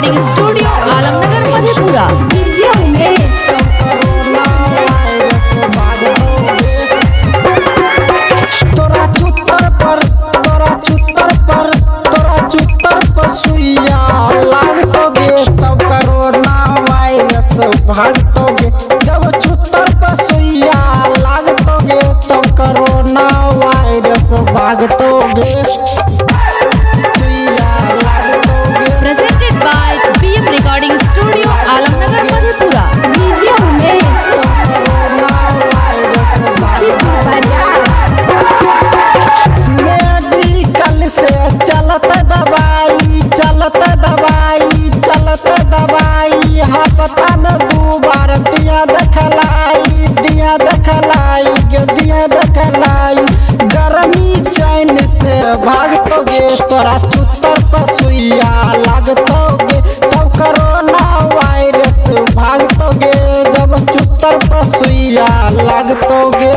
Recording Studio, Alamnagar, Madhepura. DJ Umesh. Corona virus भागतोगे। तोरा चुत्तर पर, तोरा चुत्तर पर, तोरा चुत्तर पर सुइया लागतोगे, तब कोरोना वायरस भागतोगे। जब चुत्तर पर सुइया लागतोगे, तब कोरोना वायरस भागतोगे। सुइया लागतोगे। Presented by PM Recording Studio, Alamnagar, Madhepura. DJ Umesh. Corona virus. Sukhipur Bazar. Medical से चलत दवाई, चलत दवाई, चलत दवाई। हफ्ता में 2 बार दिया देखलाई, दिया देखलाई गे, दिया देखलाई। गर्मी चैन से भागतोगे, तोरा चुत्तर पर सुइया लागतोगे, तब कोरोना वायरस भागतोगे। जब चुत्तर पर सुइया लागतोगे,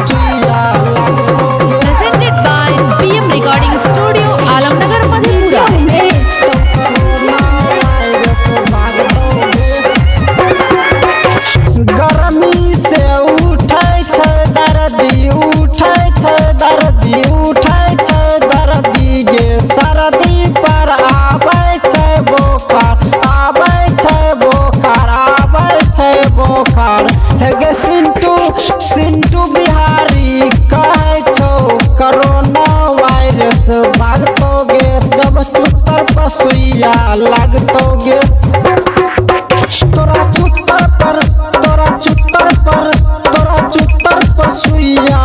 सुइया लागतोगे। Presented by PM Recording Studio, Alamnagar, DJ Madhepura. Umesh. Corona virus भागतोगे। गर्मी से उठै छै दर्दी, उठै छै दर्दी, उठै छै दर्दी गे। सर्दी पर आबै छै बोखार, आबै छै बोखार, आबै छै बोखार। हे गे सिंटू, सिंटू बिहारी कहै छौ, कोरोना वायरस भागतोगे, जब चुत्तर पर सुइया लागतोगे। तोरा चुत्तर पर, तोरा चुत्तर पर, तोरा चुत्तर पर सुइया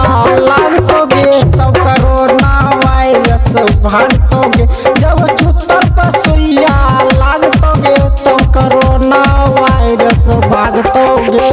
लागतोगे, तब कोरोना वायरस भागतोगे। जब चुत्तर पर सुइया लागतोगे, तब कोरोना वायरस भागतोगे।